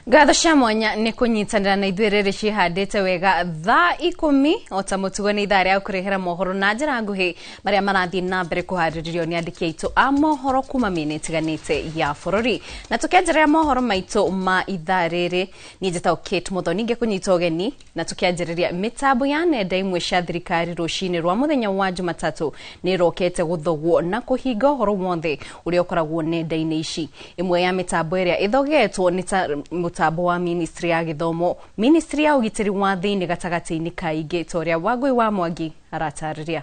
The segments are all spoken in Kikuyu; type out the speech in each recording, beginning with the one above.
Ngatho cia mwanya nĩ kũnyitanĩra na ithuĩ rĩrĩ ciĩhandĩte wega thaa 10 o ta mũtugo nĩ ithaa rĩa kũrehera mohoro na njĩra nguhĩ marĩa marathiĩ na mbere kũharĩrĩrio nĩ andĩki aitũ a mohoro kuma mĩena ĩtiganĩte ya bũrũri. Na tũkĩanjĩrĩria mohoro maitũ ma ithaa rĩrĩ, niĩ njĩtagwo Kate Muthoni ngĩkũnyita ũgeni, na tũkĩanjĩrĩria mĩtambo ya nenda imwe cia thirikari rũcinĩ rwa mũthenya wa Jumatatũ nĩ ĩrokete gũthogwo na kũhinga ũhoro wothe ũrĩa ũkoragwo nenda-inĩ ici. Ĩmwe ya mĩtambo ĩrĩa ĩthogetwo nĩ ta mũtambo wa Ministry ya Gĩthomo, Ministry ya Ũgitĩri wa Thĩinĩ gatagatĩ-inĩ ka ingĩ ta ũrĩa Wangũi wa Mwangi aratarĩria.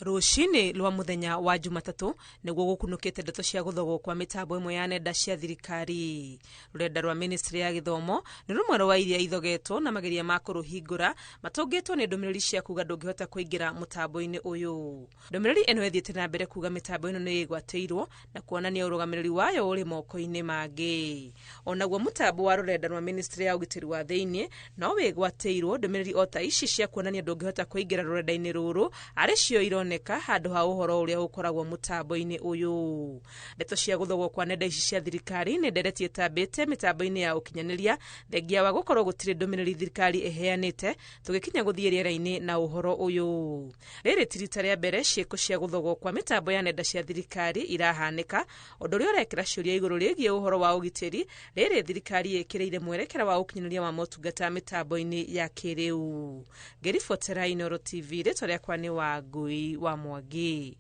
Rũcinĩ rwa mũthenya wa Jumatatũ nĩguo gũkunũkĩte ndeto cia gũthogwo kwa mĩtambo ĩmwe ya nenda cia thirikari. Rũrenda rwa Ministry ya Gĩthomo nĩ rũmwe rwa iria ithogetwo na mageria ma kũrũhingũra matũngĩtwo nĩ ndũmĩrĩri cia kuga ndũngĩhota kũingĩra mũtambo-inĩ ũyũ. Ndũmĩrĩri ĩno ĩthiĩte na mbere kuga mĩtambo ĩno nĩ ĩgwatĩirwo na kuonania ũrũgamĩrĩri wayo ũrĩ moko-inĩ mangĩ. Onaguo mũtambo wa rũrenda rwa Ministry ya Ũgitĩri wa Thĩinĩ no wĩgwatĩirwo ndũmĩrĩri o ta ici cia kuonania ndũngĩhota kũingĩra rũrenda-inĩ rũrũ arĩ cio ironeka handũ ha ũhoro ũrĩa ũkoragwo mũtambo-inĩ ũyũ. Ndeto cia gũthogwo kwa nenda ici cia thirikari nĩ ndereti ĩtambĩte mĩtambo-inĩ ya ũkinyanĩria thengia wa gũkorwo gũtirĩ ndũmĩrĩri thirikari ĩheanĩte tũgĩkinya gũthiĩ rĩera-inĩ na ũhoro ũyũ. Rĩrĩ ti rita rĩa mbere ciĩko cia gũthogwo kwa mĩtambo ya nenda cia thirikari irahanĩka, ũndũ ũrĩa ũrekĩra ciũria igũrũ rĩgiĩ ũhoro wa ũgitĩri rĩrĩ thirikari ĩkĩrĩire mwerekera wa ũkinyanĩria wa motungata mĩtambo-inĩ ya kĩrĩu. Ngĩribotera Inooro TV, rĩtwa rĩakwa nĩ Wangũi wa Mwangi.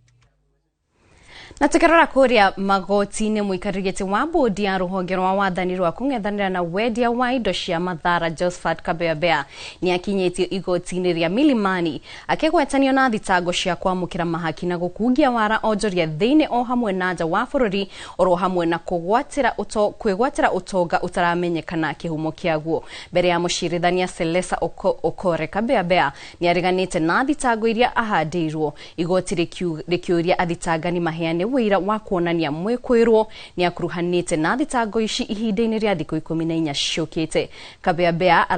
Na tukirora kuria magoti-inĩ, mũikarĩri gĩtĩ wa bodi ya rũhonge rwa wathani rwa kũng'ethanĩra na wendia wa indo cia mathara Josephat Kabeabea nĩ akinyĩtio igoti-inĩ rĩa Milimani akĩgwetanio na thitango cia kwamũkĩra mahaki na gũkungia wara onjoria thĩinĩ o hamwe na nja wa bũrũri oro hamwe na kwĩgwatĩra ũtonga ũtaramenyekana kĩhumo kĩaguo. Mbere ya mũcirithania Celesa Okore, Kabeabea nĩ areganĩte na thitango iria ahandĩirwo. Igoti rĩkĩũria athitangani maheane wĩira wa kuonania mwĩkwĩrwo nĩ akuruhanĩte na thitango ici ihinda-inĩ rĩa thikũ 14 ciũkĩte. Kabeabea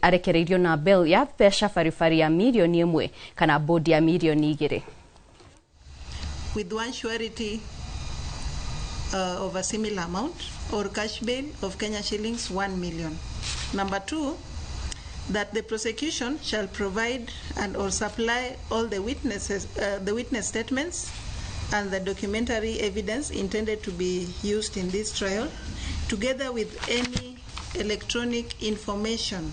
arekereirio na bail ya mbeca baribari ya mirioni 1 kana bodi ya mirioni 2. With one surety of a similar amount or cash bail of Kenya shillings 1 million. Number 2, that the prosecution shall provide and or supply all the witnesses, the witness statements and the documentary evidence intended to be used in this trial, together with any electronic information,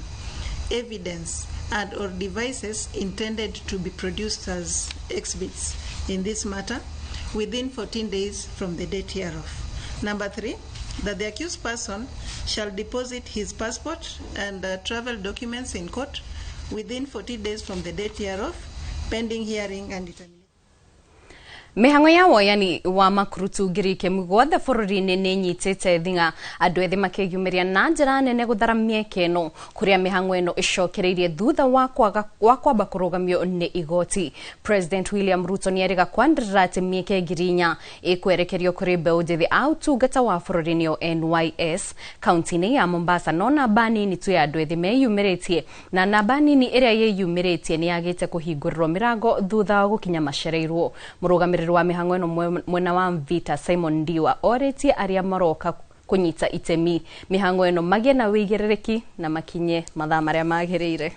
evidence, and or devices intended to be produced as exhibits in this matter within 14 days from the date hereof. Number 3, that the accused person shall deposit his passport and travel documents in court within 14 days from the date hereof, pending hearing and determination. Mĩhang'o ya woyani wa makurutu ngiri ikemi guothe bũrũri-inĩ nĩ ĩnyitĩte thing'a andũ ethĩ makĩyumĩria na njĩra nene gũthara mĩeke ĩno kũrĩa mĩhang'o ĩno ĩcokereirie thutha wa kwamba kũrũgamio nĩ igoti. President William Ruto nĩ erĩga kwanĩrĩra atĩ mĩeke 4,000 ĩkwerekerio kũrĩ mbeũ njĩthĩ a ũtungata wa bũrũri nĩyo NYS kaunti-inĩ ya Mombasa, no namba nini tu ya andũ ethĩ meyumĩrĩtie na namba nini ĩrĩa yĩyumĩrĩtie nĩ yagĩte kũhingũrĩrwo mĩrango thutha wa gũkinya macereirwo. Mũrũgamĩrĩri wa mĩhang'o ĩno mwena wa Mvita Simon Ndiwa orĩtie arĩa maroka kũnyita itemi mĩhang'o ĩno magĩe na wĩigĩrĩrĩki na makinye mathaa marĩa magĩrĩire.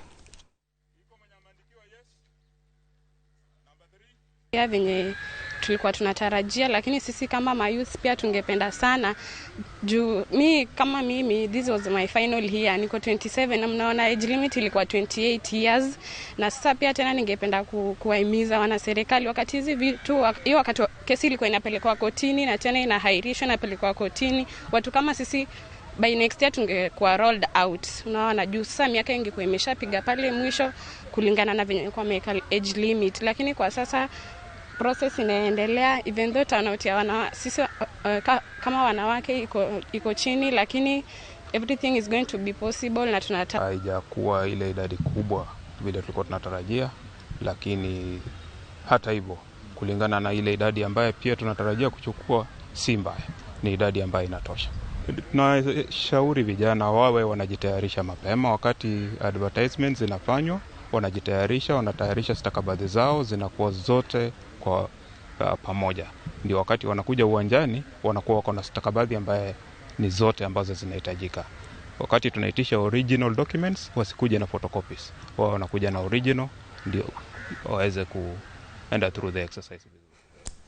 Ya venye tulikuwa tunatarajia, lakini sisi kama mayouth pia tungependa sana juu mi kama mimi, this was my final year, niko 27 na mnaona age limit ilikuwa 28 years. Na sasa pia tena ningependa kuwahimiza wana serikali, wakati hizi vitu hiyo wakati kesi ilikuwa inapelekwa kotini na tena inahairishwa inapelekwa kotini, watu kama sisi by next year tungekuwa rolled out, unaona, juu sasa miaka ingekuwa imeshapiga pale mwisho kulingana na venye kwa wameweka age limit. Lakini kwa sasa process inaendelea, even though turnout ya sisi kama wanawake iko chini, lakini everything is going to be possible na tunataka. Haijakuwa ile idadi kubwa vile tulikuwa tunatarajia, lakini hata hivyo kulingana na ile idadi ambayo pia tunatarajia kuchukua si mbaya, ni idadi ambayo inatosha. Tunashauri vijana wawe wanajitayarisha mapema wakati advertisements zinafanywa, wanajitayarisha, wanatayarisha stakabadhi zao zinakuwa zote kwa pamoja. Ndio wakati wanakuja uwanjani wanakuwa wako na stakabadhi ambaye ni zote ambazo zinahitajika. Wakati tunaitisha original documents, wasikuje na photocopies, wao wanakuja na original ndio waweze kuenda through the exercise.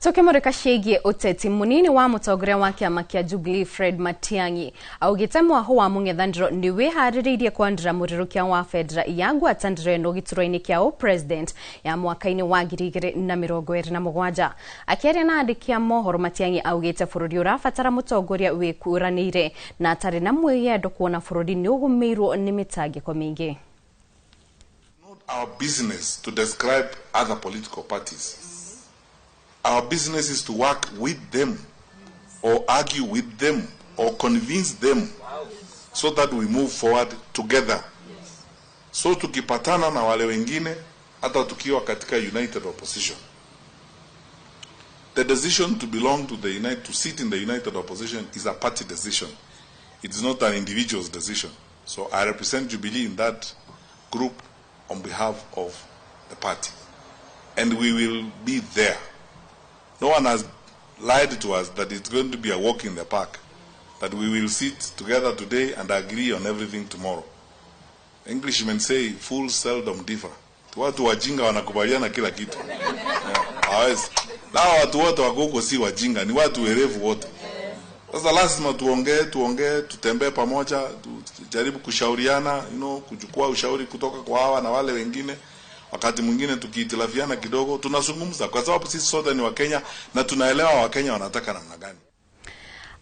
Tukimurika ciĩgiĩ ũteti, mũnini wa mũtongoria wa kĩama kĩa Jubilee Fred Matiang'i augĩte mwaho wa mũng'ethanĩro nĩ wĩharĩrĩirie kwandĩra mũrĩrũkia wa bendera ya ngwatanĩro ĩno gĩturwa-inĩ kĩa ũpresident ya mwaka-inĩ wa 2027. Akĩaria na andĩki a mohoro, Matiang'i augĩte bũrũri ũrabatara mũtongoria wĩkũranĩire na atarĩ na mwĩyendo kuona bũrũri nĩ ũgũmĩirwo nĩ mĩtangĩko mĩingĩ. Not our business to describe other political parties. Our business is to work with them or argue with them or convince them so that we move forward together. So tukipatana na wale wengine, hata tukiwa katika united opposition. The decision to belong to the united, to sit in the united opposition is a party decision. It's not an individual's decision. So I represent Jubilee in that group on behalf of the party. And we will be there. No one has lied to us that it's going to be a walk in the park, that we will sit together today and agree on everything tomorrow. Englishmen say fools seldom differ. Watu wajinga wanakubaliana kila kitu. Hawezi. Na watu wote wako huko si wajinga, ni watu werevu wote. Sasa lazima tuongee, tutembee pamoja, tujaribu kushauriana, kuchukua ushauri kutoka kwa hawa na wale wengine. Wakati mwingine tukiitilafiana kidogo tunazungumza, kwa sababu sisi sote ni Wakenya na tunaelewa Wakenya wanataka namna gani.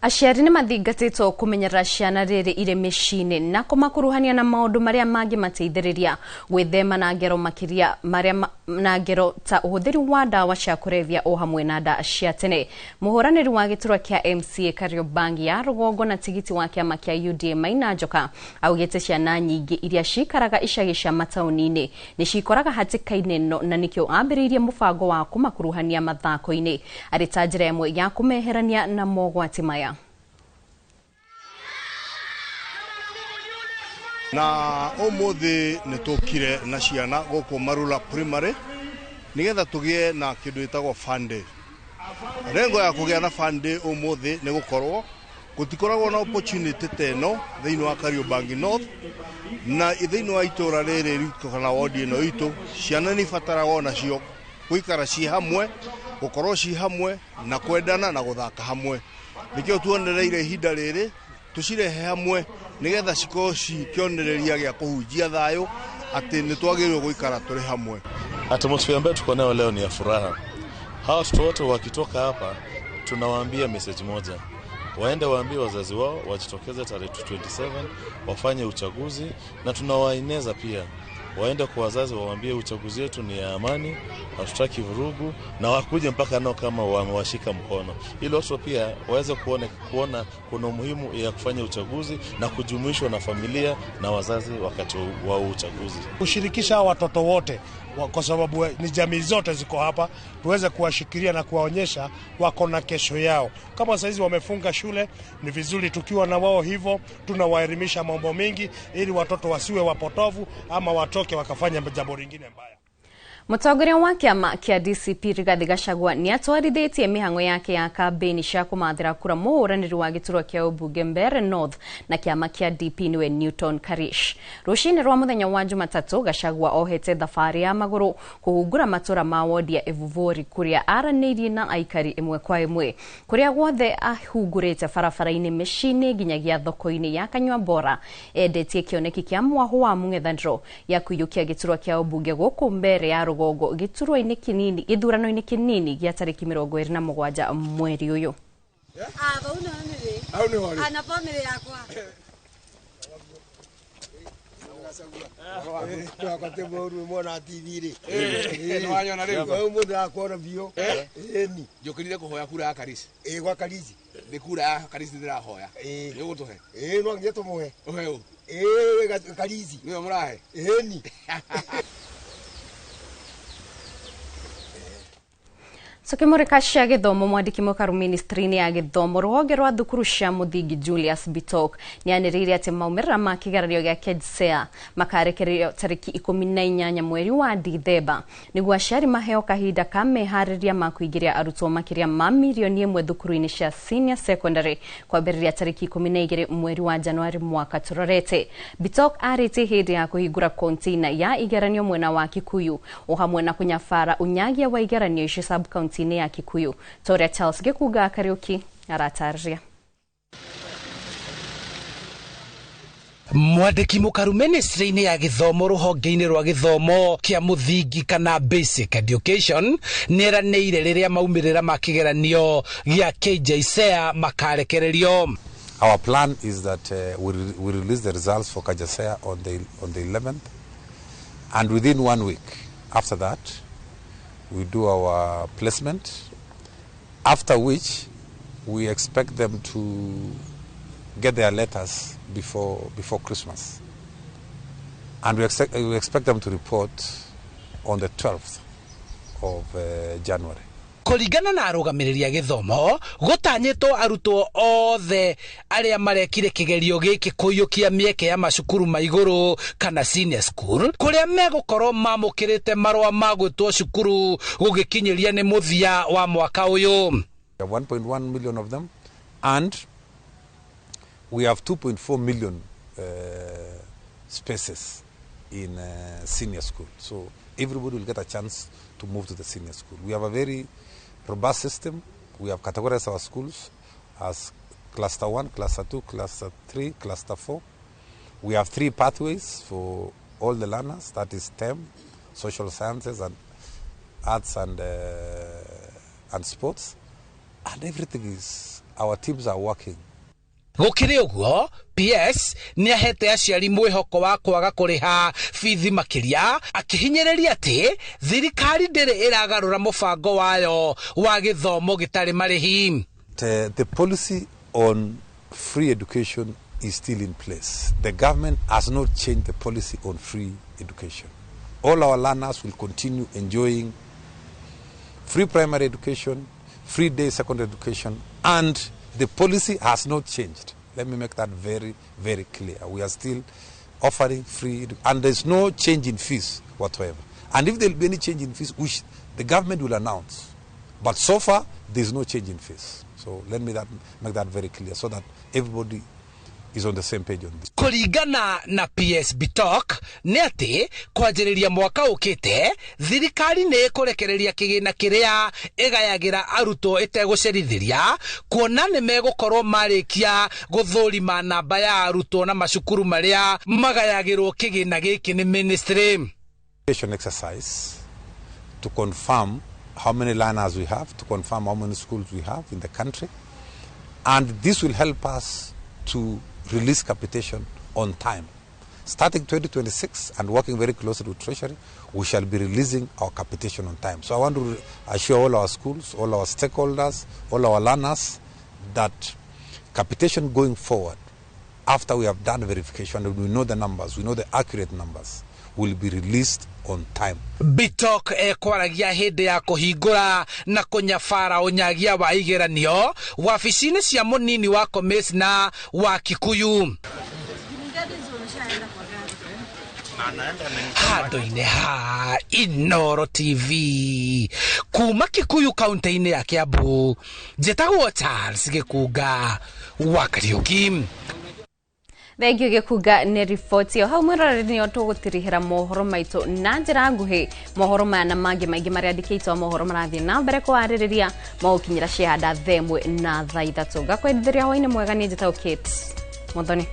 Aciari nĩ mathingatĩtwo kũmenyerera ciana rĩrĩ irĩ mĩciĩ-inĩ na kũmakuruhania na maũndũ marĩa mangĩmateithĩrĩria gwĩthema na ngero makĩria marĩa na ngero ta ũhũthĩri wa ndawa cia kũrebia o hamwe na ndawa cia tene. Mũhũranĩri wa gĩturwa kĩa MCA Kariobangi ya rũgongo na tigiti wa kĩama kĩa UDA Maina Njoka augĩte ciana nyingĩ iria cikaraga icagi cia mataũni-inĩ nĩ cikoraga hatĩka-inĩ ĩno na nĩkĩo ambĩrĩirie mũbango wa kũmakuruhania mathako-inĩ arĩ ta njĩra ĩmwe ya kũmeherania na mogwati maya. Na umuthi nĩ tũkire na ciana gũkũ Marula Primary nigetha tũgĩe na kĩndũ gĩtagwo fun day. Lengo ya kũgĩa na fun day umuthi nĩ gũkorwo gũtikoragwo na opportunity ta ĩno thĩinĩ wa Kariobangi North na thĩinĩ wa itũra rĩrĩ ritũ kana wodi ĩno itũ. Ciana nĩ ibataragwo nacio gũikara ci hamwe, gũkorwo ci hamwe na kwendana na gũthaka hamwe. Nĩkĩo tuonereire ihinda rĩrĩ tucirehe hamwe nigetha cikorwo ci kĩonereria gĩa kũhunjia thayũ atĩ nĩ twagĩrĩirwo gũikara tũrĩ hamwe. Atmosphere ambayo tuko nayo leo ni ya furaha. Hawa watoto wote wakitoka hapa tunawaambia message moja. Waende waambie wazazi wao wajitokeze tarehe 27 wafanye uchaguzi, na tunawaeneza pia waende kwa wazazi waambie uchaguzi wetu ni ya amani, hatutaki vurugu, na wakuje mpaka nao kama wamewashika mkono, ili watu pia waweze kuona kuna umuhimu ya kufanya uchaguzi na kujumuishwa na familia na wazazi wakati wa uchaguzi. Kushirikisha watoto wote kwa sababu ni jamii zote ziko hapa, tuweze kuwashikilia na kuwaonyesha wako na kesho yao. Kama saizi wamefunga shule, ni vizuri tukiwa na wao hivyo, tunawaelimisha mambo mengi ili watoto wasiwe wapotovu ama watoke wakafanya jambo lingine mbaya. Mũtongoria wa kĩama kĩa DCP Rigathi Gachagua nĩ atwarithĩtie mĩhang'o yake ya kambĩini cia kũmathĩra kura mũhũranĩri wa gĩturwa kĩa ũmbunge Mbeere North na kĩama kĩa DP nĩwe Newton Karish. Rũcinĩ rwa mũthenya wa Jumatatũ, Gachagua ohete thabarĩ ya magũrũ kũhungura matũra ma wodi ya Ivuvori kũrĩa aranĩirie na aikari ĩmwe kwa ĩmwe. Kũrĩa guothe ahungurĩte barabara-inĩ, mĩciĩ-inĩ nginyagia thoko-inĩ ya Kanyua Bora, endetie kĩoneki kĩa mwaho wa mũng'ethanĩro ya kũiyũkia gĩturwa kĩa ũmbunge gũkũ Mbeere ya rũgongo gĩturwa-inĩ kĩnini gĩthurano-inĩ kĩnini gĩa tarĩki 27 mweri ũyũ. Njũkĩrire kũhoya kura ya Karisi. Gwa Karisi. Nĩ kura ya Karisi ndĩrahoya. Nĩ ũgũtũhe? No nginya tũmũhe. Ũhe ũ? Karisi. Nĩwe mũrahe? Ĩni. Tukimurika cia githomo, mwandiki mukaru ministry-inĩ ya githomo ruhonge rwa thukuru cia muthingi Julius Bitok nĩanĩrĩire atĩ maumĩrĩra ma kĩgeranio gĩa KJSEA makarekererio tarĩki 18 mweri wa Dithemba nĩguo aciari maheo kahinda ka meharĩria ma kũingĩria arutwo makĩria ma 1 mirioni thukuru-inĩ cia senior secondary kwambĩrĩria tarĩki 12 mweri wa Januari mwaka tũrorete. Bitok arĩtie hĩndĩ ya kũhingũra container ya igeranio mwena wa Kikuyu o hamwe na kũnyabara ũnyagia wa igeranio icio sub county ya Kikuyu ta ũrĩa Charles Gĩkunga Kariũki aratarĩria. Mwandĩki mũkaru ministry-inĩ ya gĩthomo rũhonge-inĩ rwa gĩthomo kĩa mũthingi kana basic education nĩeranĩire rĩrĩa maumĩrĩra ma kĩgeranio gĩa KJSEA makarekererio. Our plan is that we release the results for KJSEA on the 11th, and within one week after that, we do our placement, after which we expect them to get their letters before Christmas. And we expect them to report on the 12th of January. Kũringana na arũgamĩrĩri a gĩthomo, gũtanyĩtwo arutwo othe arĩa marekire kĩgerio gĩkĩ kũiyũkia mĩeke ya macukuru ma igũrũ kana senior school kũrĩa megũkorwo mamũkĩrĩte marũa ma gwĩtwo cukuru gũgĩkinyĩria nĩ mũthia wa mwaka ũyũ. We have 1.1 million of them, and we have 2.4 million spaces in senior school. So everybody will get a chance to move to the senior school. We have a very robust system. We have categorized our schools as cluster 1, cluster 2, cluster 3, cluster 4. We have three pathways for all the learners, that is STEM, social sciences and arts and sports. And everything is, our teams are working. Gũkĩrĩ ũguo, PS nĩ ahete aciari mwĩhoko wa kwaga kũrĩha bithi makĩria, akĩhinyĩrĩria atĩ thirikari ndĩrĩ ĩragarũra mũbango wayo wa gĩthomo gĩtarĩ marĩhi. The policy on free education is still in place. The government has not changed the policy on free education. All our learners will continue enjoying free primary education, free day secondary education, and the policy has not changed. Let me make that very, very clear. We are still offering free, and there's no change in fees whatsoever. And if there will be any change in fees, which the government will announce. But so far, there's no change in fees. So let me make that very clear so that everybody is on the same page on this. Kũringana na PS Bitok nĩ atĩ kwanjĩrĩria mwaka ũkĩte thirikari nĩ ĩkũrekereria kĩgĩna kĩrĩa ĩgayagĩra arutwo ĩtegũcerithĩria, kuona nĩ megũkorwo marĩkia gũthũrima namba ya arutwo na macukuru marĩa magayagĩrwo kĩgĩna gĩkĩ nĩ ministry. Exercise to confirm how many learners we have, to confirm how many schools we have in the country. And this will help us to release capitation on time. Starting 2026 and working very closely with Treasury, we shall be releasing our capitation on time. So I want to assure all our schools, all our stakeholders, all our learners that capitation going forward, after we have done verification and we know the numbers, we know the accurate numbers, will be released on time. Bitok ekwaragia hĩndĩ ya kũhingũra na kũnyabara ũnyagia wa igeranio wabici-inĩ cia mũnini wa komĩcna wa Kikuyu handũ-inĩ ha Inoro TV kuma Kikuyu kaunti-inĩ ya Kiambu, njĩtagwo Charles Gĩkunga wa Kariũki. Thengio Gĩkunga nĩ riboti ĩyo. Hau mwĩroreri nĩyo tũgũtirihĩra mohoro maitũ na njĩra nguhĩ. Mohoro maya na mangĩ maingĩ marĩa andĩkĩtwo mohoro marathiĩ na mbere kũharĩrĩria magũkinyĩra ciahanda 1:00 na 3:00. Ngakwendithĩria hwainĩ mwega. Niĩ njĩtagwo Kate Muthoni.